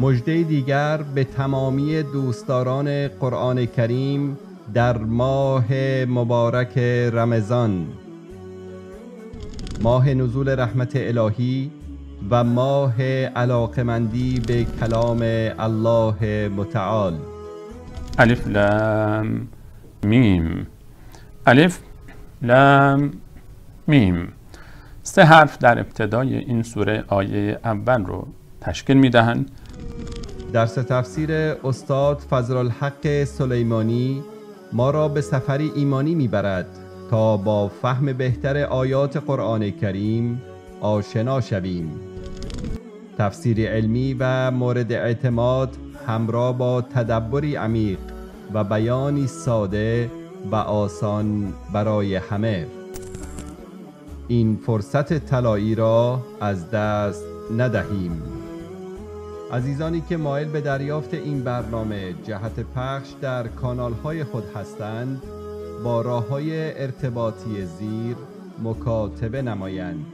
مژده دیگر به تمامی دوستداران قرآن کریم در ماه مبارک رمضان، ماه نزول رحمت الهی و ماه علاقمندی به کلام الله متعال. الف لام میم، الف لام میم، سه حرف در ابتدای این سوره آیه اول رو تشکیل میدهند. درس تفسیر استاد فضلالحق سلیمانی ما را به سفری ایمانی میبرد تا با فهم بهتر آیات قرآن کریم آشنا شویم. تفسیر علمی و مورد اعتماد همراه با تدبری عمیق و بیانی ساده و آسان برای همه. این فرصت طلایی را از دست ندهیم. عزیزانی که مایل به دریافت این برنامه جهت پخش در کانال‌های خود هستند، با راه‌های ارتباطی زیر مکاتبه نمایند.